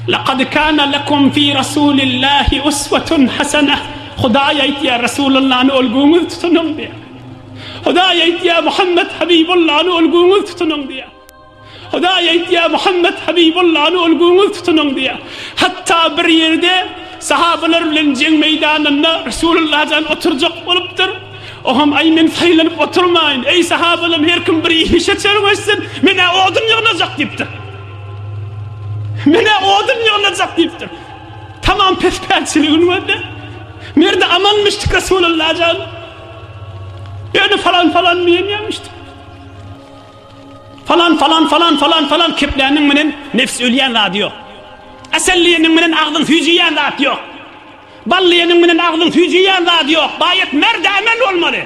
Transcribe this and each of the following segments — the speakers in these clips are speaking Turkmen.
Laqad kana lekum fi Rasulillahi uswatun hasanah. Hudaý aýtýar, Resulullany olguňyz tutunyň diýýär. Hudaý aýtýar, Muhammet Habibullany olguňyz tutunyň diýýär. Hudaý aýtýar, Muhammet Habibullany olguňyz tutunyň diýýär. Hatda bir ýerde sahabalar bilen jeň meýdanynda Resulullah jan oturjak bolupdyr. Oňam aý men saýlanyp oturmaýyn. Eý sahabalarym her kim bir işe çermeşsin, men-ä odun ýygnajak diýipdir. Men-ä odun ýygnajak diýipdir. Tamam pespälçiligini gördi. Merde amanmyşdyk Resulullah jan. Ýöne falan falan diýenýärmişdik. Falan falan falan falan falan kepläniň menen nefs ölýän zady ýok. Asal diýeniň menen agzyň süýjüýän zat ýok. Bal diýeniň menen agzyň süýjüýän zady ýok. Baýat merde amel bolmaly.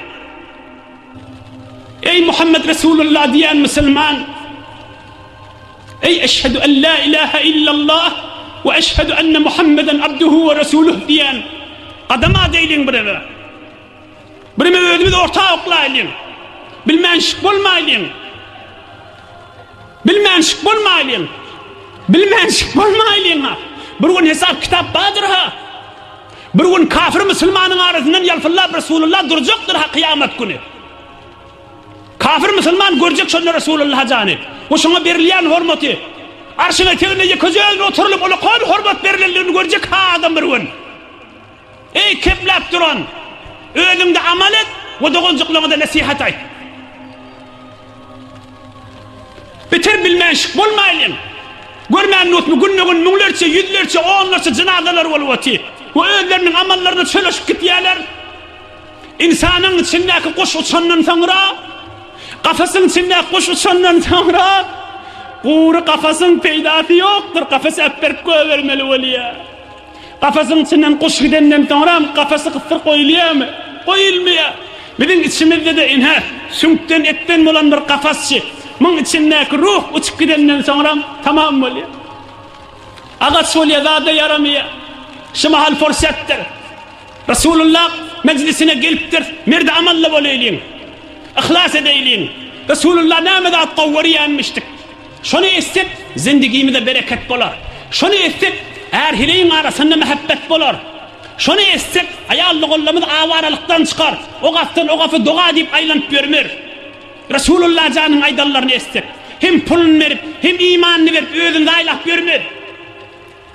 Eý Muhammed Resulullah diýen musulman. Eý eşhedü en la ilaha illallah we eşhedü enne Muhammeden abduhu we resuluh diýen gadama deýliň birebe. Bireme özümiz orta oklaýlyň. Bilmänşik bolmaýlyň. Bilmänşik bolmaýlyň. Bilmänşik bolmaýlyň ha. Bir gün hesap kitap bardyr ha. Bir gün kafir musulmanyň arasyndan ýalpyllap Resulullah durjakdyr ha kyýamat güni. Kafir musulman görjek şonda Resulullah jany we şoňa berilýän hormaty. Arşyň eteginde ýekeje özüne oturylyp ulakan hormat berilendigini görjek ha adam bir gün. Eý kepläp duran! Özüňde amal et we doganjyklaryňa-da nesihat aýt. Beter bilmänşik bolmaýlyň. Görmän durusmy, günbe-gün müňlerçe, ýüzlerçe, onlarça jynazalar bolup otyr we özleriniň amallaryna çolaşyp gitýärler. Ynsanyň içindäki guş uçandan soňra, kafasyň içindäki guş uçandan soňra, gury kafasyň peýdasy ýokdur, kafasy äpberip goýbermeli bolýar. Kafasyň içinden guş gidenden soňram kafasy gysdyr goýulýarmy? Goýulmaýar. Biziň içimizde-de ine, süňkden, etden bolan bir kafasçy. Muň içindäki ruh uçup gidenden soňram tamam bolýar. Agaç bolýar, zada ýaramaýar. Şu mahal pursatdyr. Resulullah mejlisine gelipdir, merdi amally bolaýlyň. Yhlas edeýliň. Resulullah näme zat gowy görýänmişdik. Şony etsek, zindigimize bereket bolar. Şony etsek, är-heleýiň arasynda mähebbet bolar. Şony etsek, aýal-doganlarymyz awaralykdan çykar, o gapdan o gapa doga diýip aýlanyp ýörmer. Resulullah janyň aýdanlaryny etsek, hem puluny berip, hem imanyny berip özüni zaýalap ýörmez.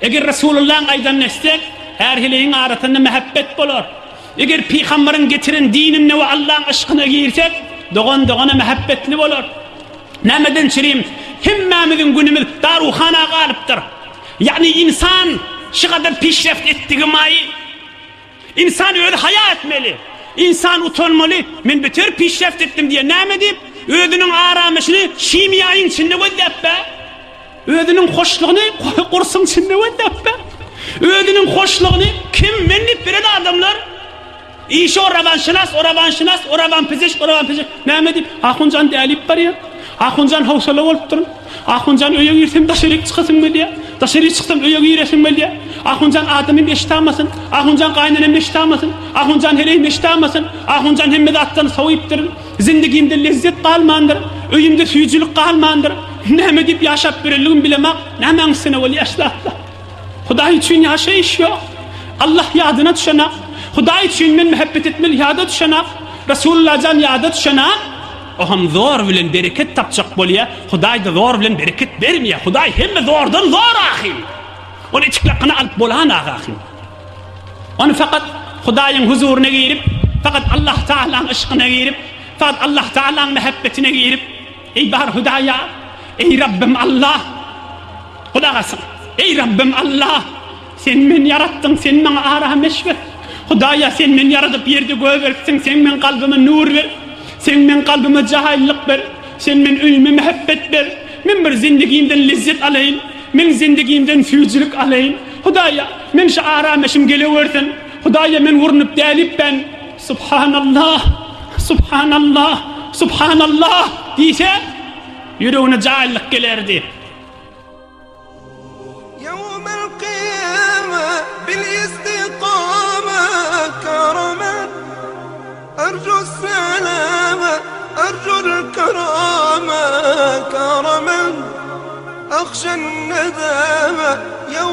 Eger Resulullahyň aýdanyny etsek, är-heleýiň arasynda mähebbet bolar. Eger pygambaryň getiren dinine we Allaň yşkyna girsek, dogan dogana mähebbetli bolar. Nämeden çürim, hemmämiziň günümiz daruhana galypdyr. Ýagny ynsan şu gadar pişreft etdigi maý, Ynsan özi haýa etmeli. Ynsan utanmaly, men beter pişreft etdim diýen näme diýip, özüniň aramyşyny şimiýaýyň içinde gözläp be. Özüniň hoşlugyny gursuň içinde gözläp be. Özüniň hoşlugyny kim men diýip beren adamlar. Işi o rawanşynas, o rawanşynas, o rawanpizişk, o rawanpizişk. Näme diýip, Ahunjan dälip barýar. Ahunjan howsala bolupdyr. Ahunjan öýe girsem daşaryk çykasym gelýär. Daşaryk çyksam öýe giresim gelýär. Ahunjan adamym eşitamasyn. Ahunjan gaýynenem eşitamasyn. Ahunjan heleýim eşitamasyn. Ahunjan hemme zatdan sowypdyr. Zindigimde lezzet galmandyr. Öýümde süýjülik galmandyr. Näme diýip ýaşap ýörenligimi bilemak. Nämäň üstüne bolýar şu zatlar? Hudaý üçin ýaşaýyş ýok. Allah ýadyna düşenak. Hudaý üçin men mähebbet etmeli ýada düşenak. Resulullah jan ýada düşenak. Oham zor bilen bereket tapjak bolýa, Hudaý-da zor bilen bereket bermeýär. Hudaý hemme zordan zor ahym. Ony içiklakgyna alyp bolanak ahym. Ony fakat Hudaýyň huzuryna girip, fakat Allah Taalaň yşkyna girip, fakat Allah Taalaň mähebbetine girip, Eý bar Hudaýa, eý Rabbim Allah! Gulak asyň. Eý Rabbim Allah! Sen meni ýaratdyň, sen maňa arameş ber. Hudaýa, sen meni ýaradyp ýerde gögertdiň, sen meň kalbyma nur ber. Sen meň kalbyma jaýlylyk ber. Sen men öýüme mähebbet ber. Men bir zindigimden lezzet alaýyn. Men zindigimden süýjülik alaýyn. Hudaýa, men şu arameşim gelewersin. Hudaýa, men urnup dälipben. Subhanallah, Subhanallah, Subhanallah diýse, ýüregine jaýlylyk gelerdi.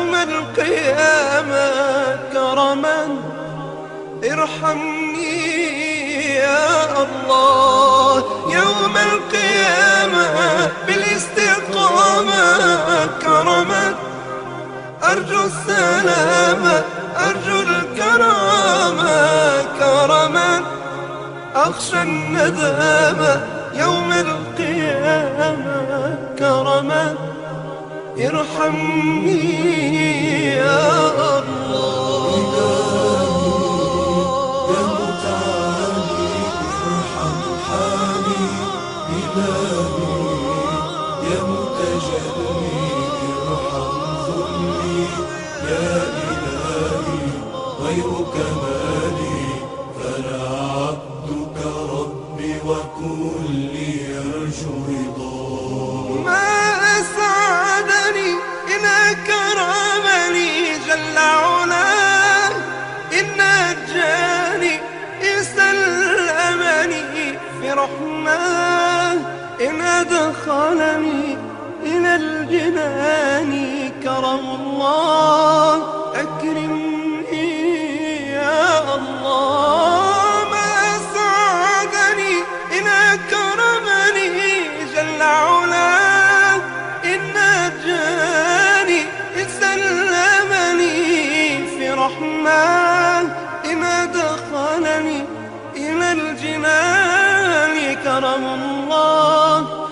يوم القيامة كرما ارحمني يا الله يوم القيامة بالاستقامة كرما أرجو السلامة أرجو الكرامة كرما أخشى الندامة يوم القيامة كرما ارحمني يا الله يا متعالي ارحم حالي إلهي يا متجلي ارحم ذلي يا إلهي غيرك مالي فأنا عبدك ربي وكلي يرجو رضاك ما أسعدني إن أكرمني جل علاه إن نجاني إن سلمني في رحماه إن أدخلني إلى الجنان كرم الله أكرمني يا الله ما أسعدني إن أكرمني جل علاه إن نجاني إن سلمني في رحماه إن أدخلني إلى الجنان كرم الله.